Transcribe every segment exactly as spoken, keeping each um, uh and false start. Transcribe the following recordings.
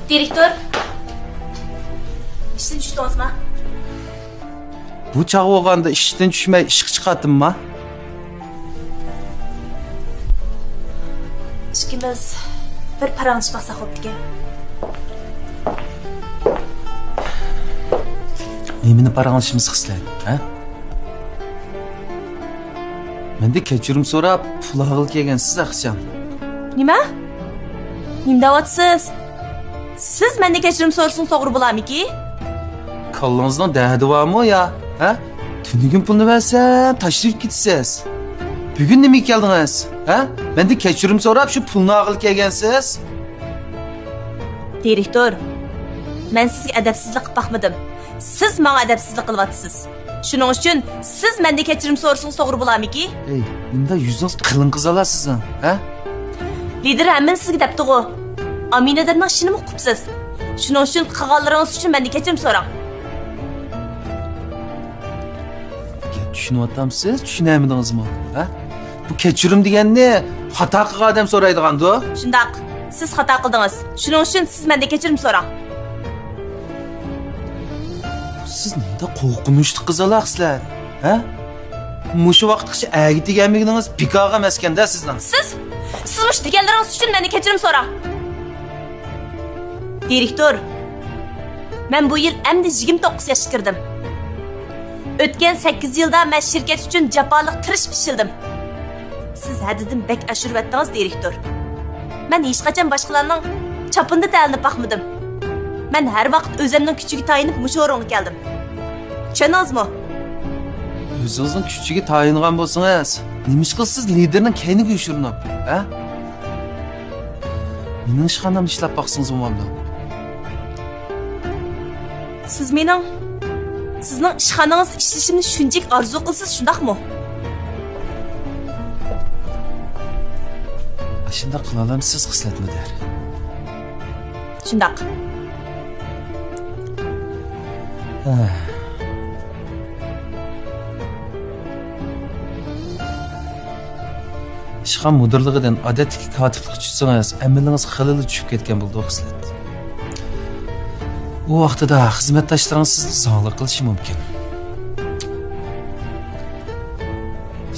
دىرېكتور، ئىشتىن چۈشتىڭىزما؟ بۇ چاغ بولغاندا ئىشتىن چۈشمەي ئىشقا چىقاتتىمما؟ ئىككىمىز بىر پاراڭلىشىپ باقساق بوپتىكەن. نېمىنى پاراڭلىشىمىز خىسلەت، ھە؟ مەندىن كەچۈرۈم سوراپ پۇل ئالغىلى كەلگەنسىز ئاخشام. نېمە؟ نېمە دەۋاتىسىز؟ سىز مەندىن كەچۈرۈم سورىسىڭىز توغرا بولارمىكى؟ كاللىڭىزنىڭ دەردى بارمۇ يا؟ ھە؟ تۈنۈگۈن پۇلنى بەرسەم تاشلىۋېتىپ كېتىسىز. بۈگۈن نېمىگە كەلدىڭىز؟ ھە؟ مەندىن كەچۈرۈم سوراپ شۇ پۇلنى ئالغىلى كەلگەنسىز. دىرېكتور، مەن سىزگە ئەدەپسىزلىك قىلىپ باقمىدىم. سىز ماڭا ئەدەپسىزلىك قىلىۋاتىسىز. شۇنىڭ ئۈچۈن سىز مەندىن كەچۈرۈم سورىسىڭىز توغرا بولارمىكى؟ ئەي، بۇنداق يۈزىڭىز قىلىن قىزالا سىزنىڭ، ھە؟ لىدىر ھەممىنى سىزگە دەپتىغۇ. ئامىنەدەمنىڭ ئىشىنىمۇ ئۇقۇپسىز. شۇنىڭ ئۈچۈن قىلغانلىرىڭىز ئۈچۈن مەندىن كەچۈرۈم سوراڭ. گەپ چۈشىنىۋاتامسىز، چۈشىنەلمىدىڭىزمۇ؟ ھە؟ بۇ كەچۈرۈم دېگەننى خاتا قىلغان ئادەم سورايدىغاندۇ؟ شۇنداق، سىز خاتا قىلدىڭىز. شۇنىڭ ئۈچۈن سىز مەندىن كەچۈرۈم سوراڭ. سىز نېمانداق قورقۇنچلۇق قىزالا سىلەر، ھە؟ مۇشۇ ۋاقىتقىچە ئەگە تېگەلمىگىنىڭىز بىكارغا ئەمەسكەندە سىزنىڭ. سىز، سىز مۇشۇ دېگەنلىرىڭىز ئۈچۈن مەندىن كەچۈرۈم سوراڭ. دىرېكتور، مەن بۇ يىل ئەمدى يىگىرمە توققۇز ياشقا كىردىم. ئۆتكەن سەككىز يىلدا مەن شىركەت ئۈچۈن جاپالىق تىرىشىپ ئىشلىدىم. سىز ھەددىدىن بەك ئاشۇرۇۋەتتىڭىز، دىرېكتور. مەن ھېچقاچان باشقىلارنىڭ چاپىنىدا تەلىنىپ باقمىدىم. مەن ھەر ۋاقىت ئۆزۈمنىڭ كۈچىگە تايىنىپ مۇشۇ ئورۇنغا كەلدىم. چۈشەندىڭىزمۇ؟ ئۆزىڭىزنىڭ كۈچىگە تايىنغان بولسىڭىز، نېمىشقا سىز لىدىرنىڭ كەينىگە يوشۇرۇنۇپ، ھە؟ مېنىڭ ئىشخانامدا ئىشلەپ باقسىڭىز بولمامدۇ؟ سىز مېنىڭ، سىزنىڭ ئىشخانىڭىزدا ئىشلىشىمنى شۇنچىلىك ئارزۇ قىلىسىز، شۇنداقمۇ؟ ئاشۇنداق قىلالامسىز، خىسلەت مۇدىر؟ شۇنداق. ھە. ئىشخانا مۇدىرلىقىدىن ئادەتتىكى كاتىپلىققا چۈشسىڭىز، ئەمىلىڭىز خېلىلا چۈشۈپ كەتكەن بولىدۇ، خىسلەت. ئۇ ۋاقتىدا خىزمەتداشلىرىڭىز سىزنى زاڭلىق قىلىشى مۇمكىن.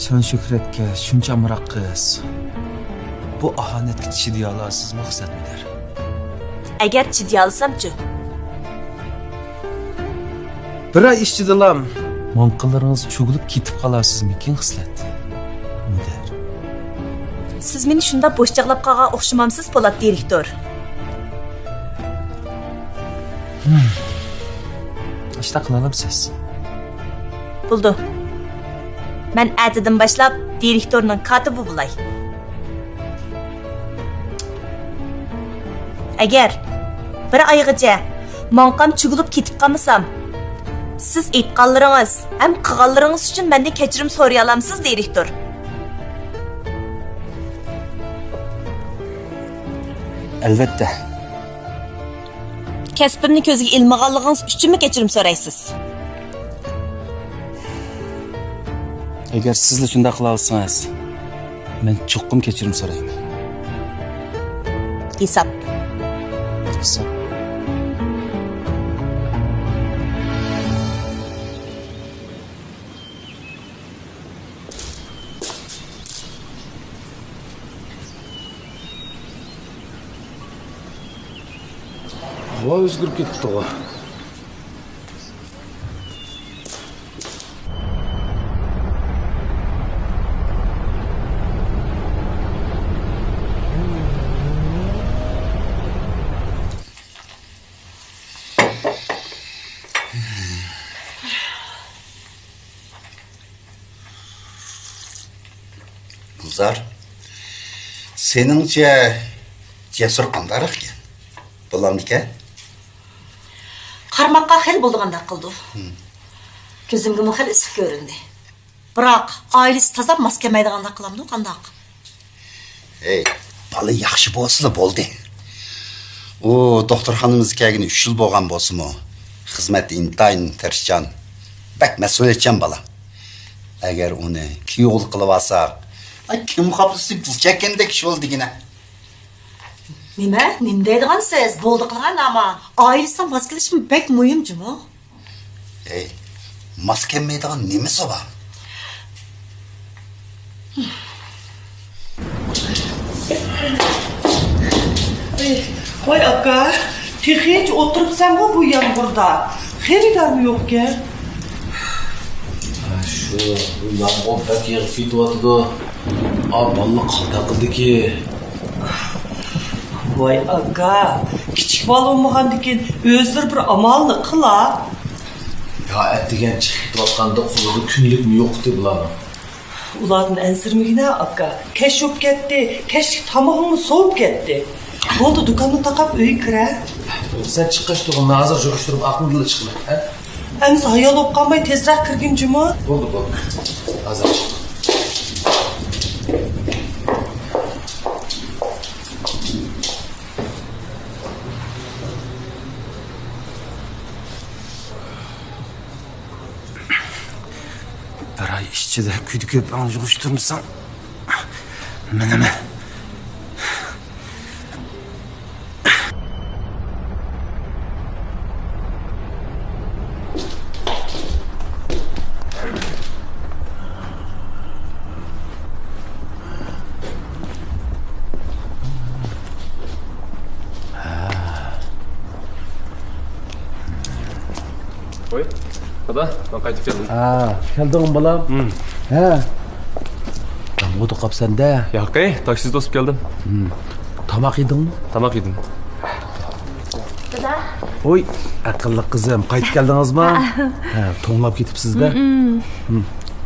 شان-شۆھرەتكە شۇنچە ئامراق قىز، بۇ ئاھانەتكە چىدىيالارسىزمۇ، خىسلەت مۇدىر؟ ئەگەر چىدىيالىسامچۇ؟ بىر ئاي ئىچىدىلا ماڭقىلىرىڭىز چۈگۈلۈپ كېتىپ قالارسىزمىكىن، خىسلەت مۇدىر؟ سىز مېنى شۇنداق بوشچاغلاپ قالغان ئوخشىمامسىز، پولات دىرېكتور؟ ھىم. ئاشۇنداق قىلالامسىز؟ بولىدۇ. مەن ئەتىدىن باشلاپ دىرېكتورنىڭ كاتىپى بولاي. ئەگەر بىر ئايغىچە ماڭقام چۈگۈلۈپ كېتىپ قالمىسام، سىز ئېيتقانلىرىڭىز ھەم قىلغانلىرىڭىز ئۈچۈن مەندىن كەچۈرۈم سورىيالامسىز، دىرېكتور؟ ئەلۋەتتە. كەسپىمنى كۆزگە ئىلمىغانلىقىڭىز ئۈچۈنمۇ كەچۈرۈم سورايسىز؟ ئەگەر سىزلا شۇنداق قىلالىسىڭىز، مەن چوقۇم كەچۈرۈم سورايمەن. ھېساب. ھېساب. ھاۋا ئۆزگىرىپ كېتىپتىغۇ. گۈلزار، سېنىڭچە جەسۇر قانداقراق ئىكەن؟ بولامدىكەن؟ قارىماققا خېلى بولىدىغاندەك قىلىدۇ. ھىم. كۆزۈمگىمۇ خېلى ئىسسىق كۆرۈندى. بىراق، ئائىلىسى تازا ماس كەلمەيدىغاندەك قىلامدۇ، قانداق؟ ھەي، بالا ياخشى بولسىلا بولدى. ئۇ دوختۇرخانىمىزغا كەلگىنى ئۈچ يىل بولغان بولسىمۇ، خىزمەتتە ئىنتايىن تىرىشچان، بەك مەسئۇلىيەتچان بالا. ئەگەر ئۇنى كۈيئوغۇل قىلىۋالساق، ئاي، كىم خاپىسى گۈل چەككەندەك ئىش بولدى دېگىنە. نېمە؟ نېمە دەيدىغانسىز؟ بولدى قىلغان ئاما. ئائىلىسىغا ماس كېلىشمۇ بەك مۇھىم جۇمۇ. ئەي، ماس كەلمەيدىغان نېمىسى بار؟ ۋاي ئاكا، تېخىچە ئولتۇرۇپسەنغۇ بۇ يامغۇردا. خېرىدارمۇ يوقكەن. شۇ، بۇ يامغۇر بەك يېغىپ كېتىۋاتىدۇ. ئا، بالىلار قالداق قىلدىكى. ۋاي ئاكا، كىچىك بالا بولمىغاندىكىن ئۆزلىرى بىر ئامالنى قىلا. يا ئەتىگەن چىقىپ كېتىۋاتقاندا قولىدا كۈنلۈكمۇ يوق ئىدى بۇلارنىڭ. ئۇلاردىن ئەنسىرىمىگىنە ئاكا، كەچ بولۇپ كەتتى، كەچلىك تامىقىڭمۇ سوۋۇپ كەتتى. بولدى، دۇكاننى تاقاپ ئۆيگە كىرە. سەن چىققاچ تۇغۇم، مەن ھازىر يىغىشتۇرۇپ ئاقمۇدىلا چىقىمەن، ھە؟ ئەمىسە ھايال بولۇپ قالماي تېزرەك كىرگىن جۇمۇ. بولدى، بولدى. ھازىر چىق. بىر ئاي ئىچىدە كۈدە كۆپۈڭنى يىغىشتۇرمىساڭ، مېنىمۇ. ۋاي، دادا، مەن قايتىپ كەلدىم. ھە، كەلدىڭمۇ بالام؟ ھە. يامغۇردا قاپسەن-دە. ياقەي، تاكسىدا توسۇپ كەلدىم. تاماق يېدىڭمۇ؟ تاماق يېدىم. دادا. ۋوي، ئەقىللىق قىزىم، قايتىپ كەلدىڭىزمۇ؟ ھە، توڭلاپ كېتىپسىز-دە.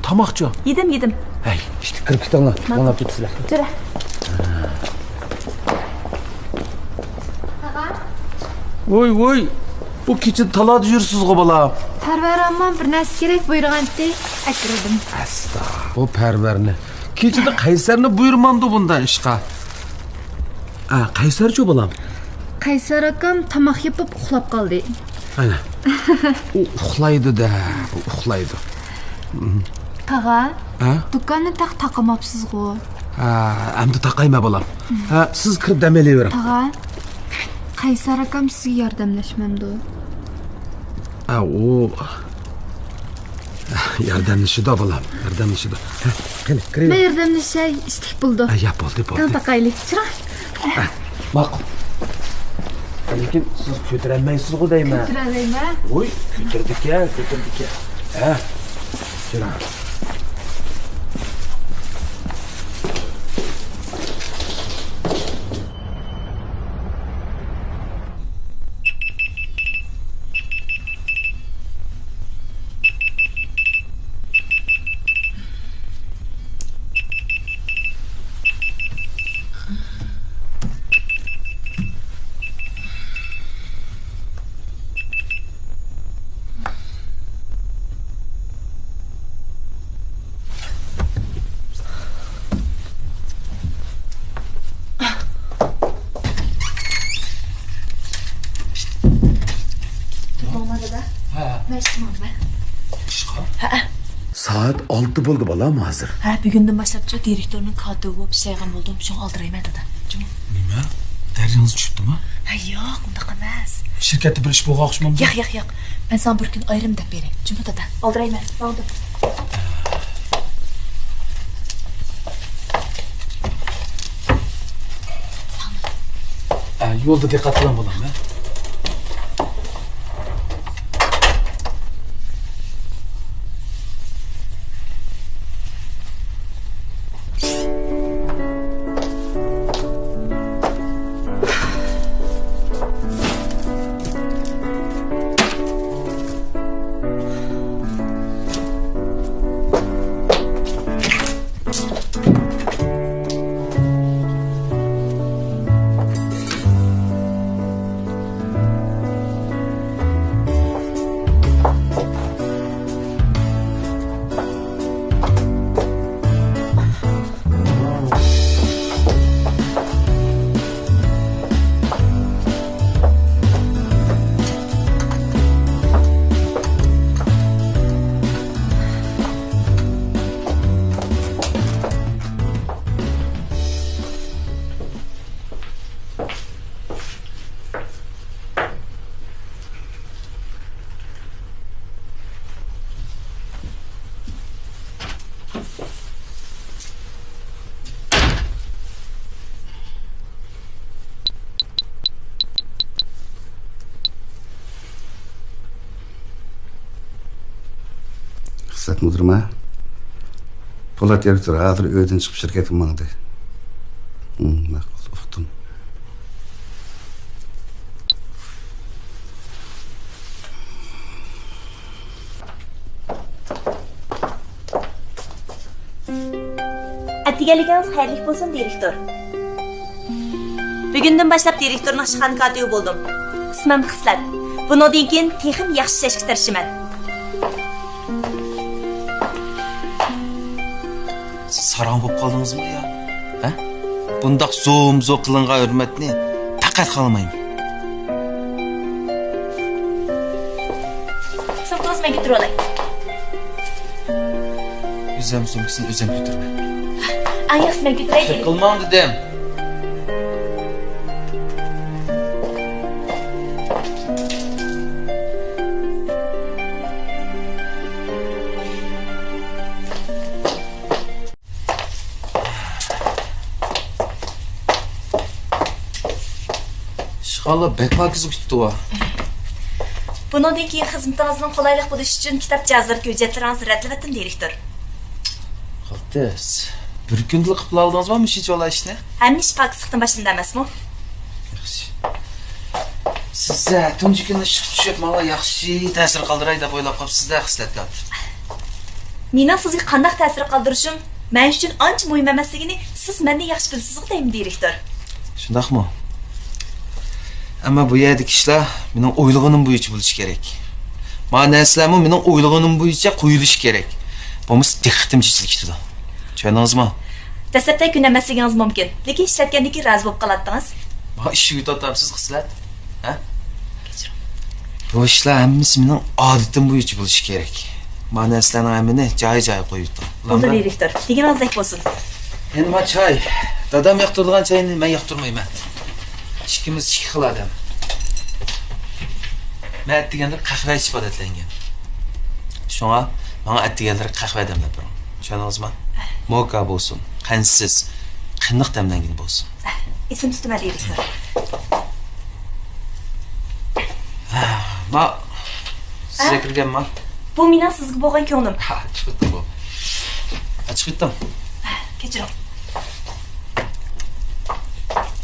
تاماقچۇ؟ يېدىم، يېدىم. ھەي، ئىشتە كىرىپ كېتىڭلار، توڭلاپ كېتىپسىلەر. جۈرە. ۋوي، ۋوي، بۇ كېچىدە تالادا يۈرسىزغۇ، بالام. پەرۋەر ئامما بىر نەرسە كېرەك بۇيرۇغانتى، ئەكىردىم. ئەستا، بۇ پەرۋەرنى. كېچىدە قەيسەرنى بۇيرۇمامدۇ بۇنداق ئىشقا؟ ئا، قەيسەرچۇ، بالام؟ قەيسەر ئاكام تاماق يەپ بولۇپ ئۇخلاپ قالدى. ئەنە. ئۇ ئۇخلايدۇ-دە، ئۇ ئۇخلايدۇ. تاغا، ھە؟ دۇكاننى تېخى تاقىماپسىزغۇ؟ ھە، ئەمدى تاقايمەن، بالام. ھە، سىز كىرىپ دەم ئېلىۋېرىڭ. تاغا، قەيسەر ئاكام سىزگە ياردەملەشمەمدۇ؟ ھە، ئۇ ياردەملىشىدۇ، بالام، ياردەملىشىدۇ. ھە، قېنى، كىرىۋېرىڭ. مەن ياردەملىشەي، ئىشتىك بولدى. ھە، يا، بولدى، بولدى. تاڭ تاقايلى، چىراغ. ھە، ماقۇل. لېكىن سىز كۆتۈرەلمەيسىزغۇ دەيمەن. كۆتۈرەلەيمەن. ۋوي، كۆتۈردىكەن، كۆتۈردىكەن. ھە، چىراغ. تۇردۇڭما دادا؟ ھە. مەن چىقمامدىمەن. ئىشقا؟ ھەئە. سائەت ئالتە بولدى، بالام، ھازىر. ھە، بۈگۈندىن باشلاپچۇ دىرېكتورنىڭ كاتىپى بولۇپ ئىشلەيدىغان بولدۇم، شۇڭا ئالدىرايمەن دادا. جۇمۇ. نېمە؟ دەرىجىڭىز چۈشۈپتىمۇ؟ ھە، ياق، ئۇنداق ئەمەس. شىركەتتە بىر ئىش بولغان ئوخشىمامدۇ؟ ياق، ياق، ياق. مەن ساڭا بىر كۈن ئايرىم دەپ بېرەي. جۇمۇ دادا. ئالدىرايمەن. ماڭدىم. ئە، يولدا دىققەت قىلىڭ، بالام، ھە؟ سەت مۇدىرىما؟ پولات دىرېكتور ھازىر ئۆيدىن چىقىپ شىركەتكە ماڭدى. ھىم، ماقۇل، ئۇقتۇم. ئەتىگەنلىكىڭىز خەيرلىك بولسۇن، دىرېكتور. بۈگۈندىن باشلاپ دىرېكتورنىڭ ئىشخانا كاتىپى بولدۇم. ئىسمىم خىسلەت. بۇنىڭدىن كېيىن تېخىمۇ ياخشى ئىشلەشكە تىرىشىمەن. سىز ساراڭ بولۇپ قالدىڭىزمۇ يا؟ ھە؟ بۇنداق زوم-زو قىلىنغان ھۆرمەتنى پەقەت خالىمايمەن. سومكىڭىزنى مەن كۆتۈرۈۋالاي. ئۆزۈم سومكىسىنى ئۆزۈم كۆتۈرىمەن. ئەڭ ياخشىسى مەن كۆتۈرەي. شىق قىلماڭ دېدىم. ئىشخانا بەك پاكىز كۈتتى ۋا. بۇنىڭدىن كېيىن خىزمىتىڭىزنىڭ قولايلىق بولۇشى ئۈچۈن كىتاب جاھازلىرىدىكى ھۆججەتلىرىڭىزنى رەتلىۋەتتىم، دىرېكتور. قىلتىس. بىر كۈندىلا قىپلا ئالدىڭىزمۇ مۇشۇنچە بالا ئىشنى؟ ھەممە ئىش پاكىزلىقتىن باشلىنىدۇ ئەمەسمۇ؟ ياخشى. سىز تۇنجى كۈنى ئىشقا چۈشۈپ، ماڭا ياخشى تەسىر قالدۇراي دەپ ئويلاپ قاپسىز-دە، خىسلەت كاتىپ. مېنىڭ سىزگە قانداق تەسىر قالدۇرۇشۇم مەن ئۈچۈن ئانچە مۇھىم ئەمەسلىكىنى سىز مەندىن ياخشى بىلىسىزغۇ دەيمەن، دىرېكتور. شۇنداقمۇ؟ ئەمما بۇ يەردىكى ئىشلار مېنىڭ ئويلىغىنىم بويىچە بولۇشى كېرەك. مانا نەرسىلەرمۇ مېنىڭ ئويلىغىنىم بويىچە قويۇلۇشى كېرەك. بولمىسا دىققىتىم چېچىلىپ كېتىدۇ. چۈشەندىڭىزمۇ؟ دەسلەپتە كۆنەلمەسلىكىڭىز مۇمكىن، لېكىن ئىشلەتكەندىن كېيىن رازى بولۇپ قالاتتىڭىز. ما ئىشىك يۇتۇۋاتامسىز، خىسلەت؟ ھە؟ كەچۈرۈڭ. بۇ ئىشلار ھەممىسى مېنىڭ ئادىتىم بويىچە بولۇشى كېرەك. ما نەرسىلەرنىڭ ھەممىنى جايى-جايىغا قويۇۋېتىڭ. بولدى، دىرېكتور. دېگىنىڭىزدەك بولسۇن. ئەمما چاي. دادام ياقتۇرىدىغان چاينى مەن ياقتۇرمايمەن. ئىككىمىز ئىككى خىل ئادەم. مەن ئەتىگەنلىرى قەھۋە ئىچىپ ئادەتلەنگەن. شۇڭا ماڭا ئەتىگەنلىرى قەھۋە دەملەپ بېرىڭ. چۈشەندىڭىزمۇ؟ موكا بولسۇن، قەنتسىز، قېنىق دەملەنگىنى بولسۇن. ئېسىمدە تۇتىمەن، دىرېكتور. ما، سىزگە كىرگەنما؟ بۇ مېنىڭ سىزگە بولغان كۆڭلۈم. ھا، چىقىپ كەتتىڭ بۇ. ھا، چىقىپ كەتتىڭ. كەچۈرۈڭ.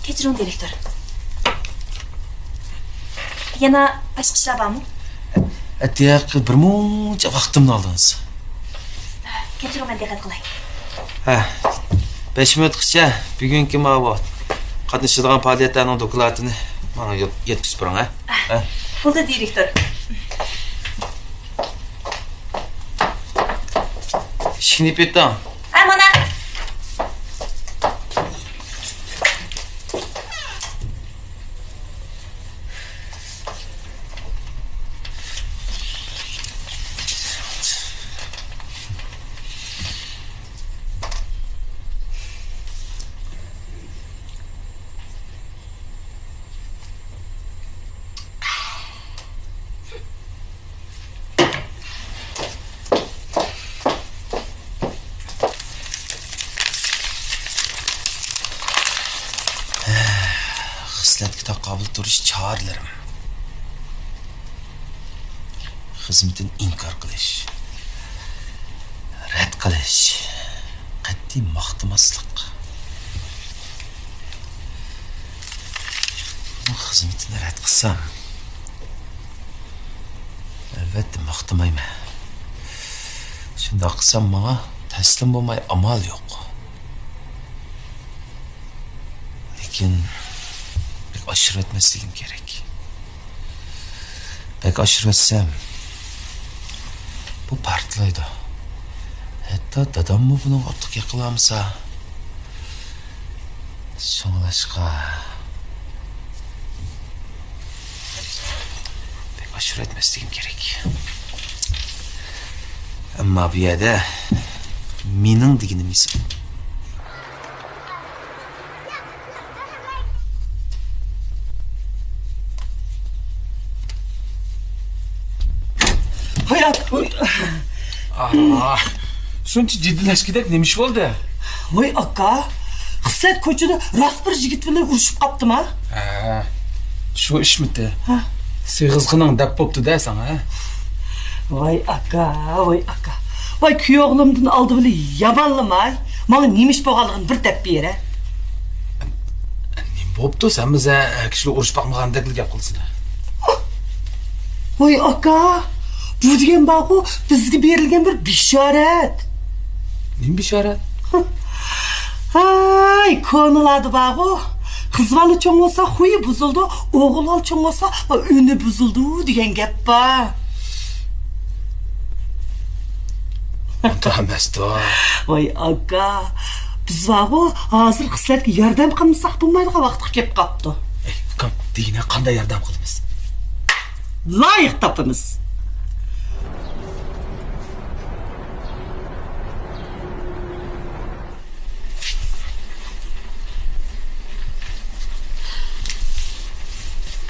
كەچۈرۈڭ، دىرېكتور. يەنە باشقا ئىشلار بارمۇ؟ ئەتىياقى بىر مۇنچە ۋاقتىمنى ئالدىڭىز. كەچۈرۈڭ، مەن دىققەت قىلاي. ھە، بەش مىنۇتقىچە بۈگۈنكى ماۋۇ قاتنىشىدىغان پائالىيەتلەرنىڭ دوكلاتىنى ماڭا يەت-، يەتكۈزۈپ بېرىڭ، ھە؟ ھە. بولدى، دىرېكتور. ئىشىكنى يېپىۋېتىڭ. ھە، مانا. خىسلەتكە تاقابىل تۇرۇش چارىلىرىم. خىزمىتىنى ئىنكار قىلىش، رەت قىلىش، قەتئىي ماختىماسلىق. خىزمىتىنى رەت قىلسام، ئەلۋەتتە ماختىمايمەن. شۇنداق قىلسام، ماڭا تەسلىم بولماي ئامال يوق. لېكىن بەك ئاشۇرۇۋەتمەسلىكىم كېرەك. بەك ئاشۇرۇۋەتسەم، بۇ پارتلايدۇ. ھەتتا داداممۇ بۇنىڭغا ئارتۇق يېقىنلامىسا. شۇڭلاشقا بەك ئاشۇرۇۋەتمەسلىكىم كېرەك. ئەمما بۇ يەردە مېنىڭ دېگىنىم ھېساب. ھايات! ئاھ، شۇنچە جىددىيلەشكۈدەك نېمە ئىش بولدى؟ ۋاي ئاكا، خىسلەت كوچىدا راست بىر يىگىت بىلەن ئۇرۇشۇپ قاپتىما؟ ھە، شۇ ئىشمىتى؟ ھە. سېغىزخېنىڭ دەپ بوپتۇ-دە ساڭا، ھە؟ ۋاي ئاكا، ۋاي ئاكا. ۋاي، كۈيئوغلۇمدىن ئالدى بىلەن يامانلىماي، ماڭا نېمە ئىش بولغانلىقىنى بىر دەپ بېرە. نېمە بوپتۇ؟ سەنمۇ زە-، كىشىلەر ئۇرۇشۇپ باقمىغاندەكلا گەپ قىلىسەن. ۋاي ئاكا، بۇ دېگەن بارغۇ، بىزگە بېرىلگەن بىر بېشارەت. نېمە بېشارەت؟ ھاي، كونىلاردا بارغۇ، قىز بالا چوڭ بولسا خۇيى بۇزۇلىدۇ، ئوغۇل بالا چوڭ بولسا ئۈنى بۇزۇلىدۇ دېگەن گەپ بار. ئۇنداق ئەمەستۇ. ۋاي ئاكا، بىز بارغۇ، ھازىر سىلەرگە ياردەم قىلمىساق بولمايدىغان ۋاقىتقا كېلىپ قاپتۇ. ئەي ئۇكام، دېگىنە قانداق ياردەم قىلىمىز؟ لايىق تاپىمىز.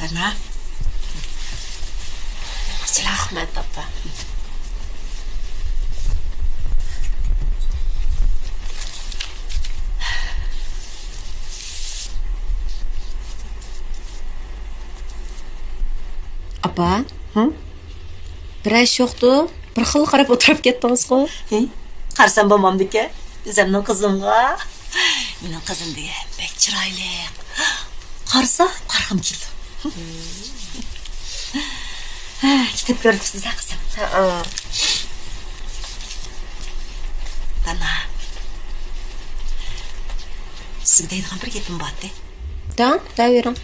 بەرنا. رەھمەت، ئاپا. ئاپا. ھە؟ بىرەر ئىش يوقتۇ؟ بىر خىل قاراپ ئولتۇرۇپ كەتتىڭىزغۇ؟ ھى؟ قارىسام بولمامدىكەن، ئۆزۈمنىڭ قىزىمغا. مېنىڭ قىزىم دېگەن بەك چىرايلىق. قارىسا، قارىغۇم كېلىدۇ. ھە، كىتاب كۆرۈۋاتىسىز ھە، قىزىم؟ ھەئە. دانا، سىزگە دەيدىغان بىر گېپىم بارتى. دەڭ، دەۋېرىڭ.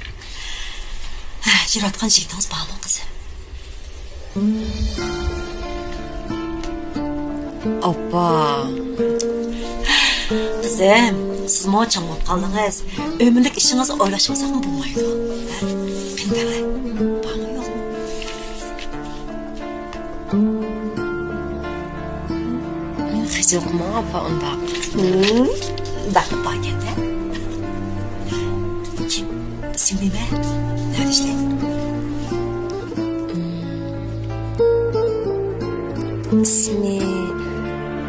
ھە، يۈرۈۋاتقان يىگىتىڭىز بارمۇ، قىزىم؟ ئاپا. قىزىم، سىزمۇ چوڭ بولۇپ قالدىڭىز. ئۆمۈرلۈك ئىشىڭىزنى ئويلاشمىساقمۇ بولمايدۇ. ھە؟ قېنى دەڭە، بارمۇ يوقمۇ؟ مېنى خىجىل قىلماڭ، ئاپا، ئۇنداق. ھىم، ئۇنداق باركەن-دە. كىم؟ ئىسمى نېمە؟ نەدە ئىشلەيدۇ؟ ئىسمى،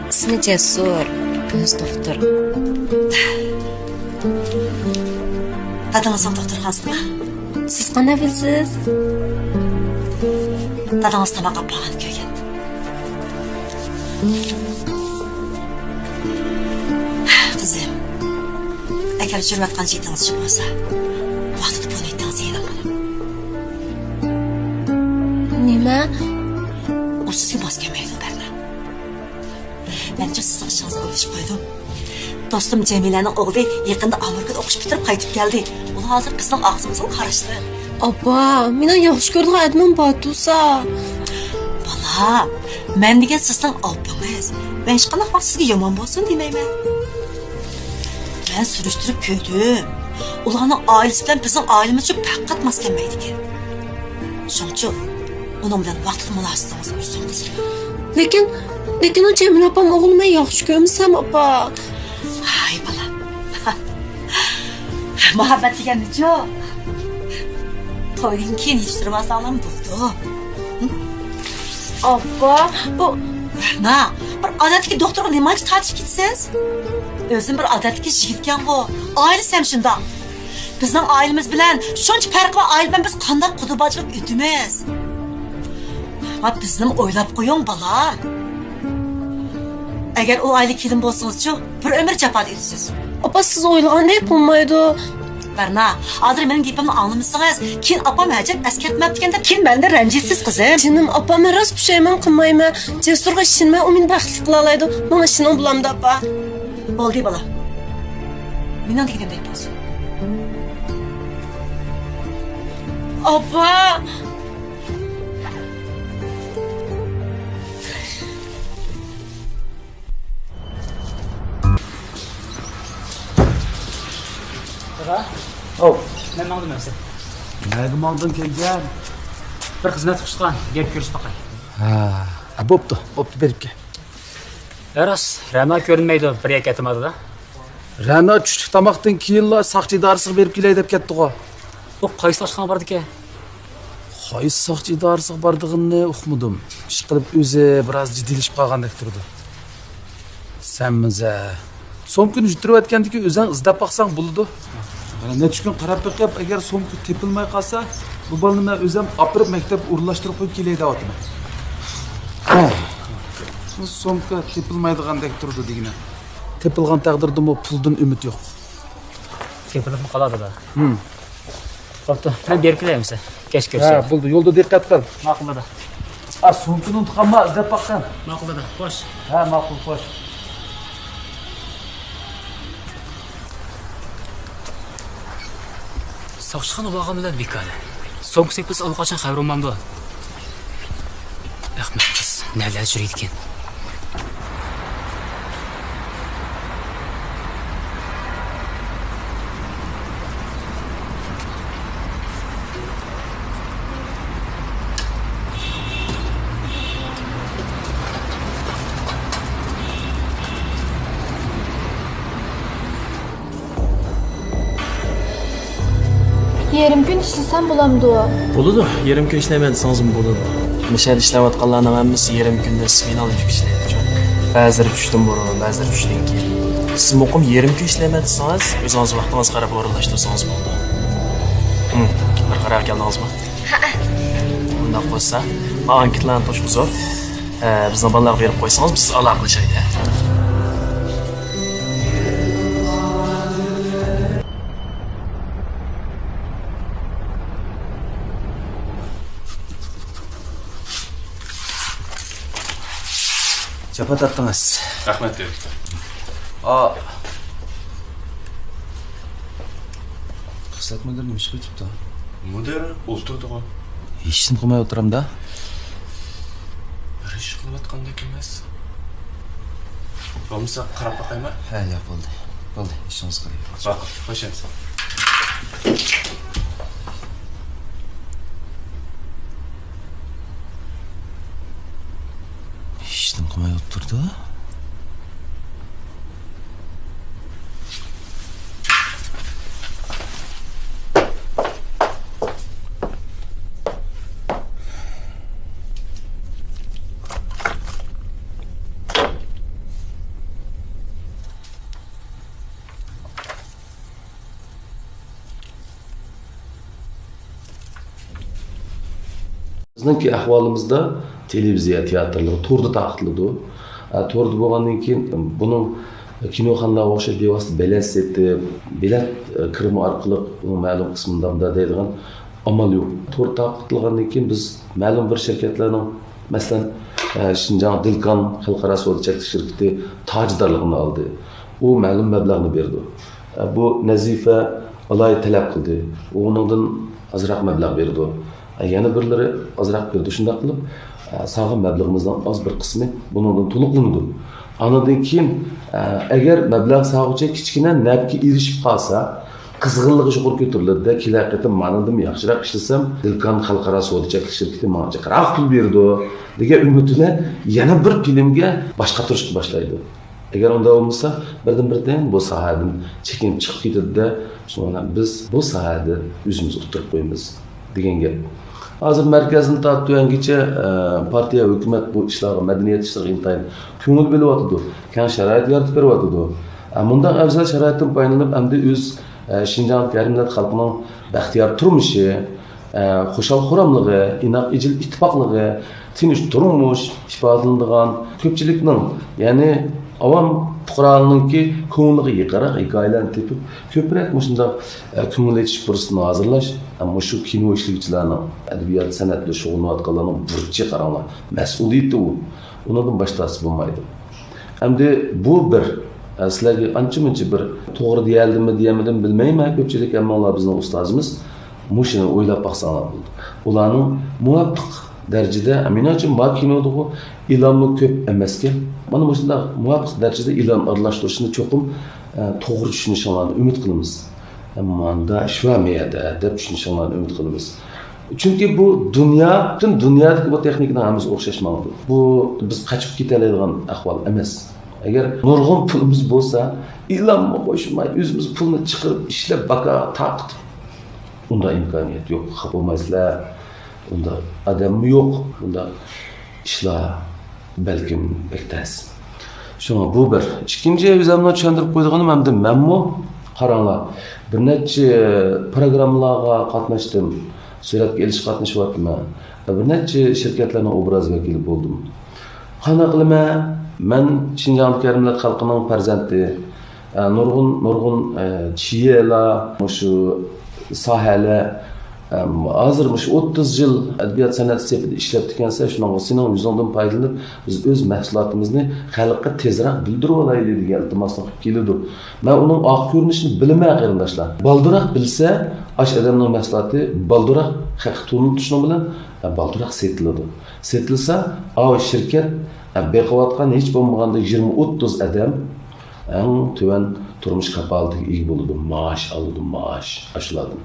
ئىسمى جەسۇر، ئۆزى دوختۇر. دادىڭىزنىڭ دوختۇرخانىسىدىمۇ؟ سىز قانداق بىلىسىز؟ دادىڭىز تاماق ئاپارغاندا كۆرگەن. قىزىم، ئەگەر يۈرۈۋاتقان يىگىتىڭىز شۇ بولسا، ۋاقتىدا پۇل ئېيتىڭىز يېنىڭ. نېمە؟ ئۇ سىزگە ماس كەلمەيدۇ، بەرنا. مەنچۇ سىزنىڭ ئىشىڭىزنى ئويلىشىپ قويدۇم. دوستۇم جەمىلەنىڭ ئوغلى يېقىندا ئامېرىكىدا ئوقۇش پۈتتۈرۈپ قايتىپ كەلدى. ئۇلار ھازىر بىزنىڭ ئاغزىمىزغا قاراشلىق. ئاپا، مېنىڭ ياخشى كۆرىدىغان ئادىمىم بار تۇرسا. بالام، مەن دېگەن سىزنىڭ ئاپىڭىز. مەن ھېچقانداق ۋاقىت سىزگە يامان بولسۇن دېمەيمەن. مەن سۈرۈشتۈرۈپ كۆردۈم. ئۇلارنىڭ ئائىلىسى بىلەن بىزنىڭ ئائىلىمىز ئۈچۈن پەقەت ماس كەلمەيدىكەن. شۇڭچۇ ئۇنىڭ بىلەن ۋاقتىدا مۇناسىۋىتىڭىزنى ئۈزۈڭ، قىزىم. لېكىن، لېكىن ئۇ جەمىلە ئاپام ئوغلىنى مەن ياخشى كۆرمىسەم، ئاپا. ھاي بالام. مۇھەببەت دېگەننىچۇ تويدىن كېيىن يېتىشتۈرۈۋالساڭلارمۇ بولىدۇ. ئاپا، بۇ. نا، بىر ئادەتتىكى دوختۇرغا نېمانچە تارتىشىپ كېتىسىز؟ ئۆزۈم بىر ئادەتتىكى يىگىتكەنغۇ. ئائىلىسى ھەم شۇنداق. بىزنىڭ ئائىلىمىز بىلەن شۇنچە پەرقى بار ئائىلە بىلەن بىز قانداق قۇدا باجىلىپ ئۆتىمىز؟ ۋە بىزنىمۇ ئويلاپ قويۇڭ، بالام. ئەگەر ئۇ ئائىلىگە كېلىن بولسىڭىزچۇ، بىر ئۆمۈر جاپادا ئۆتىسىز. ئاپا، سىز ئويلىغاندەك بولمايدۇ. بەرنا، ھازىر مېنىڭ گېپىمنى ئاڭلىمىسىڭىز، كېيىن ئاپام ھەجەپ ئەسكەرتمەپتىكەن دەپ كېيىن مەندىن رەنجىيسىز، قىزىم. جېنىم ئاپا، مەن راست پۇشايمان قىلمايمەن. جەسۇرغا ئىشىنىمەن، ئۇ مېنى بەختلىك قىلالايدۇ. ماڭا ئىشىنىڭ بولامدۇ، ئاپا؟ بولدى، بالام. مېنىڭ دېگىنىمدەك بولسۇن. ئاپا! دادا. ئاۋ. مەن ماڭدىم ئەمىسە. نەگە ماڭدىڭ كەلگەن؟ بىر خىزمەت قىلىشقا گەپ كۆرۈشۈپ باقاي. ھە، بوپتۇ، بوپتۇ، بېرىپ كەل. ھە راست، رەنا كۆرۈنمەيدۇ، بىر يەرگە كەتمىدى-دە. رەنا چۈشلۈك تاماقتىن كېيىنلا ساقچى ئىدارىسىغا بېرىپ كېلەي دەپ كەتتىغۇ. ئۇ قايسى ئاشخانىغا باردىكەن؟ قايسى ساقچى ئىدارىسىغا بارىدىغىنىنى ئۇقمىدىم. ئىشقىلىپ ئۆزى بىراز جىددىيلىشىپ قالغاندەك تۇرىدۇ. سەن مىزە. سومكىنى يۈتتۈرۈۋەتكەندىكىن ئۆزۈڭ ئىزدەپ باقساڭ بولىدۇ. مانا نەچچە كۈن قاراپ بېقىپ، ئەگەر سومكا تېپىلماي قالسا، بۇ بالىنى مەن ئۆزۈم ئاپىرىپ مەكتەپكە ئورۇنلاشتۇرۇپ قويۇپ كېلەي دەۋاتىمەن. سومكا تېپىلمايدىغاندەك تۇرىدۇ دېگىنە. تېپىلغان تەقدىردىمۇ پۇلدىن ئۈمىد يوق. تېپىلىپمۇ قالار، دادا. ھىم. بوپتۇ، مەن بېرىپ كېلەي ئەمىسە. كەچ ھە، كۆرسە. بولدى، يولدا دىققەت قىل. ماقۇل، دادا. ئا، سومكىنى ئۇنتۇپ قالما، ئىزدەپ باققىن. ماقۇل، دادا، خوش. ھە، ماقۇل، خوش. ساقچىخانا بارغان بىلەن بىكار. سومكا سېپىلسا ئاللىقاچان خەۋىرى بولمامدۇ؟ ئەخمەق قىز نەلەردە يۈرىدىكەن؟ يېرىم كۈن ئىشلىسەم بولامدۇ؟ بولىدۇ، يېرىم كۈن ئىشلەيمەن دېسىڭىزمۇ بولىدۇ. مۇشۇ يەردە ئىشلەۋاتقانلارنىڭ ھەممىسى يېرىم كۈندە سمېنالا ئىشلەيدۇ. بەزىلىرى چۈشتىن بۇرۇن، بەزىلىرى چۈشتىن كېيىن. سىز مۇقىم يېرىم كۈن ئىشلەيمەن دېسىڭىز، ئۆزىڭىز ۋاقتىڭىزغا قاراپ ئورۇنلاشتۇرسىڭىز بولىدۇ. ھىم، بىر قارارغا كەلدىڭىزمۇ؟ ھەئە. ئۇنداق بولسا، ماڭا ئانكېتلارنى توشقۇزۇپ، ئە، بىزنىڭ بالىلارغا بېرىپ قويسىڭىز، بىز ئالاقىلىشايلى. جاپا تارتتىڭىز. رەھمەت، دىرېكتور. ئا. خىسلەت مۇدىر نېمە ئىش قىلىۋېتىپتۇ؟ مۇدىر ئولتۇرىدىغۇ. ھېچنېمە قىلماي ئولتۇرامدا. بىر ئىش قىلىۋاتقاندەك ئەمەس. بولمىسا قاراپ باقايمۇ؟ ھە، ياق، بولدى. بولدى، ئىشىڭىزنى قىلىۋېرىڭ. ماقۇل، خوش ئەمىسە. ھېچنېمە قىلماي ئولتۇرىدۇ. بىزنىڭكى ئەھۋالىمىزدا تېلېۋىزىيە، تىياتىرلىرى توردا تارقىتىلىدۇ. ئە، توردا بولغاندىن كېيىن بۇنىڭ كىنوخانىلارغا ئوخشاش بىۋاسىتە بېلەت سېتىپ، بېلەت، ئە، كىرىمى ئارقىلىق بۇنىڭ مەلۇم قىسمىنى دەيدىغان ئامال يوق. تور تارقىتىلغاندىن كېيىن بىز مەلۇم بىر شىركەتلەرنىڭ، مەسىلەن، ئە، شىنجاڭ دىلكان خەلقئارا سودا چەكلىك شىركىتى تاجدارلىقىنى ئالدى. ئۇ مەلۇم مەبلەغنى بېرىدۇ. ئە، بۇ نەزىپە ئالاھىدە تەلەپ قىلدى. ئۇ ئۇنىڭدىن ئازراق مەبلەغ بېرىدۇ. ئە، يەنە بىرلىرى ئازراق بېرىدۇ. شۇنداق قىلىپ، ئە، سالغان مەبلىغىمىزنىڭ ئاز بىر قىسمى بۇنىڭدىن تولۇقلىنىدۇ. ئاندىن كېيىن، ئە، ئەگەر مەبلەغ سالغۇچى كىچىككىنە نەپكە ئېرىشىپ قالسا، قىزغىنلىقى يۇقىرى كۆتۈرۈلىدۇ-دە، كېلەر قېتىم مانىڭدىنمۇ ياخشىراق ئىشلىسەم، دىلكان خەلقئارا سودا چەكلىك شىركىتى ماڭا جىقراق پۇل بېرىدۇ، دېگەن ئۈمىد بىلەن يەنە بىر فىلىمگە باش قاتۇرۇشقا باشلايدۇ. ئەگەر ئۇنداق بولمىسا، بىردىن-بىردىن بۇ ساھەدىن چېكىنىپ چىقىپ كېتىدۇ-دە، شۇنىڭ بىلەن بىز بۇ ساھەدە ئۆزىمىزنى ئۇتتۇرۇپ قويىمىز، دېگەن گەپ. ھازىر مەركەزدىن تارتىپ تۆۋەنگىچە، ئە، پارتىيە، ھۆكۈمەت بۇ ئىشلارغا، مەدەنىيەت ئىشلىرىغا ئىنتايىن كۆڭۈل بۆلۈۋاتىدۇ، كەڭ شارائىت يارىتىپ بېرىۋاتىدۇ. ئە، مۇنداق ئەۋزەل شارائىتتىن پايدىلىنىپ، ئەمدى ئۆز، ئە، شىنجاڭدىكى ھەر مىللەت خەلقىنىڭ بەختىيار تۇرمۇشى، ئە، خۇشال-خۇراملىقى، ئىناق-ئىجىل ئىتتىپاقلىقى، تىنچ تۇرمۇش ئىپادىلىنىدىغان، كۆپچىلىكنىڭ، يەنى ئاۋام پۇقرالىرىنىڭكى كۆڭلىگە يېقىنراق ھېكايىلەرنى تېپىپ، كۆپرەك مۇشۇنداق، ئە، كۆڭۈل ئېچىش پۇرسىتىنى ھازىرلاش، ئە، مۇشۇ كىنو ئىشلىگۈچىلەرنىڭ، ئەدەبىيات، سەنئەت بىلەن شۇغۇللىنىۋاتقانلارنىڭ بۇرچى، قاراڭلار، مەسئۇلىيىتى ئۇ. ئۇنىڭدىن باش تارتسا بولمايدۇ. ئەمدى بۇ بىر، ئە، سىلەرگە ئانچە-مۇنچە بىر توغرا دېيەلدىممۇ، دېيەلمىدىممۇ بىلمەيمەن، كۆپچىلىك ھەممىڭلار بىزنىڭ ئۇستازىمىز. مۇشۇنى ئويلاپ باقساڭلار بولىدۇ. ئۇلارنىڭ مۇۋاپىق دەرىجىدە، مېنىڭچە، ما كىنودىغۇ ئېلانمۇ كۆپ ئەمەسكەن. مانا مۇشۇنداق مۇۋاپىق دەرىجىدە ئېلان ئارىلاشتۇرۇشىنى چوقۇم، ئە، توغرا چۈشىنىشىڭلارنى ئۈمىد قىلىمىز. ماندا ئىش بار مۇ يەردە دەپ چۈشىنىشىڭلارنى ئۈمىد قىلىمىز. چۈنكى بۇ دۇنيا، پۈتۈن دۇنيادىكى بۇ تېخنىكىنىڭ ھەممىسى ئوخشاش ماڭىدۇ. بۇ بىز قاچىپ كېتەلەيدىغان ئەھۋال ئەمەس. ئەگەر نۇرغۇن پۇلىمىز بولسا، ئېلانمۇ قوشماي، ئۆزىمىز پۇلنى چىقىرىپ، ئىشلەپ، باكا تارقىتىپ، ئۇنداق ئىمكانىيەت يوق. خاپا بولمايسىلەر. ئۇنداق ئادەممۇ يوق. ئۇنداق ئىشلار بەلكىم بەك تەس. شۇڭا بۇ بىر. ئىككىنچى، ئۆزۈمنىڭ چۈشەندۈرۈپ قويىدىغىنىم، ئەمدى مەنمۇ، قاراڭلار، بىر نەچچە پروگراممىلارغا قاتناشتىم، سۈرەتكە ئېلىشقا قاتنىشىۋاتىمەن. بىر نەچچە شىركەتلەرنىڭ ئوبراز ۋەكىلى بولدۇم. قانداق قىلىمەن؟ مەن شىنجاڭدىكى ھەر مىللەت خەلقىنىڭ پەرزەنتى. ئە، نۇرغۇن، نۇرغۇن، ئە، چىيەلەر، مۇشۇ ساھەلەر، ئە، ھازىر مۇشۇ ئوتتۇز يىل ئەدەبىيات سەنئەت سېپىدا ئىشلەپتىكەنسەن، شۇنىڭغا سېنىڭ يۈزۈڭدىن پايدىلىنىپ، بىز ئۆز مەھسۇلاتىمىزنى خەلققە تېزرەك بىلدۈرۈۋالايلى دېگەن ئىلتىماسنى قىلىپ كېلىدۇ. مەن ئۇنىڭ ئارقا كۆرۈنۈشىنى بىلىمەن، قېرىنداشلار. بالدۇرراق بىلسە، ئاش ئادەمنىڭ مەھسۇلاتى بالدۇرراق خەققە تونۇتۇشنىڭ بىلەن، ئە، بالدۇرراق سېتىلىدۇ. سېتىلسا، ئاۋۇ شىركەت، ئە، بېقىۋاتقان ھېچ بولمىغاندا يىگىرمە ئوتتۇز ئادەم ئەڭ تۆۋەن تۇرمۇش كاپالىتىگە ئىگە بولىدۇ، مائاش ئالىدۇ، مائاش ئاشۇلاردىن.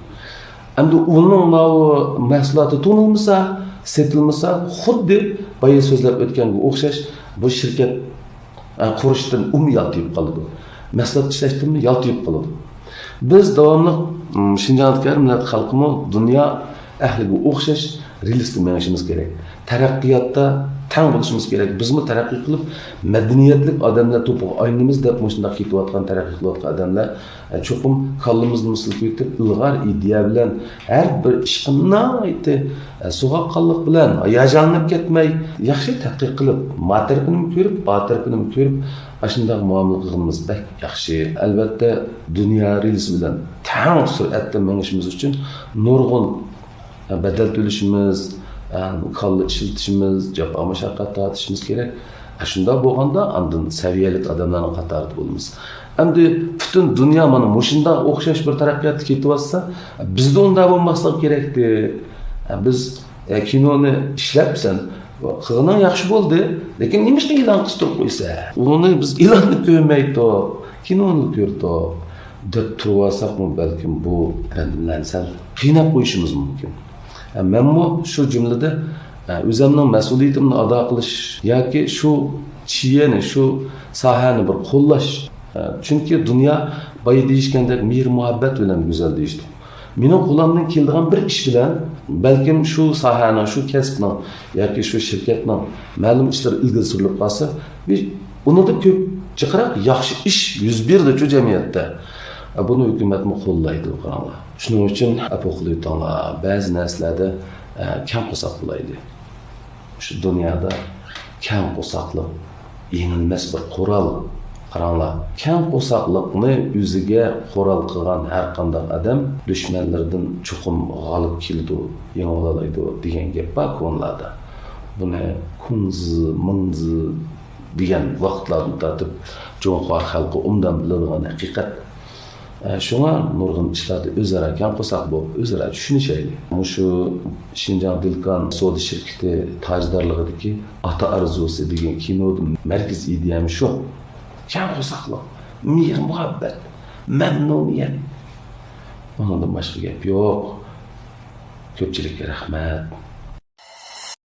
ئەمدى ئۇنىڭ ماۋۇ مەھسۇلاتى تونۇلمىسا، سېتىلمىسا، خۇددى بايا سۆزلەپ ئۆتكەنگە ئوخشاش بۇ شىركەت، ئە، قۇرۇشتىن ئۇمۇ يالتىيىپ قالىدۇ. مەھسۇلات ئىشلەشتىنمۇ يالتىيىپ قالىدۇ. بىز داۋاملىق، م، شىنجاڭدىكى ھەر مىللەت خەلقىمۇ دۇنيا ئەھلىگە ئوخشاش رېلىستا مېڭىشىمىز كېرەك. تەرەققىياتتا تەڭ بولۇشىمىز كېرەك. بىزمۇ تەرەققىي قىلىپ، مەدەنىيەتلىك ئادەملەر توپىغا ئايلىنىمىز دەپ مۇشۇنداق كېتىۋاتقان، تەرەققىي قىلىۋاتقان ئادەملەر، ئە، چوقۇم كاللىمىزنى سىلكىۋېتىپ، ئىلغار ئىدىيە بىلەن ھەر بىر ئىشقا ناھايىتى، ئە، سوغۇققانلىق بىلەن ھاياجانلىنىپ كەتمەي، ياخشى تەتقىق قىلىپ، ما تەرىپىنىمۇ كۆرۈپ، با تەرىپىنىمۇ كۆرۈپ، ئاشۇنداق مۇئامىلە قىلغىنىمىز بەك ياخشى. ئەلۋەتتە، دۇنيا رېلىسى بىلەن تەڭ سۈرئەتتە مېڭىشىمىز ئۈچۈن نۇرغۇن بەدەل تۆلىشىمىز، كاللا ئىشلىتىشىمىز، جاپا مۇشەققەت تارتىشىمىز كېرەك. شۇنداق بولغاندا ئاندىن سەۋىيەلىك ئادەملەرنىڭ قاتارىدا بولىمىز. ئەمدى پۈتۈن دۇنيا مانا مۇشۇنداق ئوخشاش بىر تەرەققىياتتا كېتىۋاتسا، بىزدە ئۇنداق بولماسلىقى كېرەكتى. بىز، ئە، كىنونى ئىشلەپسەن، قىلغىنىڭ ياخشى بولدى، لېكىن نېمىشقا ئېلان قىستۇرۇپ قويسا؟ ئۇنى بىز ئېلاننى كۆرمەيتتۇق، كىنونى كۆردۇق، دەپ تۇرۇۋالساقمۇ، بەلكىم بۇ ئەپەندىلەرنى سەل قىيناپ قويۇشىمىز مۇمكىن. ئە، مەنمۇ شۇ جۈملىدە، ئە، ئۆزۈمنىڭ مەسئۇلىيىتىمنى ئادا قىلىش ياكى شۇ چىيەنى، شۇ ساھەنى بىر قوللاش. ئە، چۈنكى دۇنيا بايا دېيىشكەندەك مېھىر-مۇھەببەت بىلەن گۈزەل دېيىشتۇق. مېنىڭ قولۇمدىن كېلىدىغان بىر ئىش بىلەن، بەلكىم شۇ ساھەنىڭ، شۇ كەسىپنىڭ ياكى شۇ شىركەتنىڭ مەلۇم ئىشلىرى ئىلگىرى سۈرۈلۈپ قالسا، بىر ئۇنىڭدىن كۆپ جىقراق ياخشى ئىش يۈز بېرىدىچۇ جەمئىيەتتە. بۇنى ھۆكۈمەتمۇ قوللايدۇ، قاراڭلار. شۇنىڭ ئۈچۈن ئەپۇ قىلىۋېتىڭلار، بەزى نەرسىلەردە، ئە، كەڭ قورساق بولايلى. شۇ دۇنيادا كەڭ قورساقلىق يېڭىلمەس بىر قورال. قاراڭلار، كەڭ قورساقلىقنى ئۆزىگە قورال قىلغان ھەر قانداق ئادەم دۈشمەنلىرىدىن چوقۇم غالىب كېلىدۇ، يېڭىۋالالايدۇ دېگەن گەپ بار كونىلاردا. بۇنى كۇڭزى، مىڭزى دېگەن ۋاقىتلاردىن تارتىپ جۇڭخۇا خەلقى ئوبدان بىلىدىغان ھەقىقەت. ئە، شۇڭا نۇرغۇن ئىشلاردا ئۆزئارا كەڭ قورساق بولۇپ، ئۆزئارا چۈشىنىشەيلى. مۇشۇ شىنجاڭ دىلكان سودا شىركىتى تاجدارلىقىدىكى ئاتا ئارزۇسى دېگەن كىنودا مەركىزىي ئىدىيەم شۇ. كەڭ قورساقلىق، مېھىر-مۇھەببەت، مەمنۇنىيەت. ئۇنىڭدىن باشقا گەپ يوق. كۆپچىلىككە رەھمەت.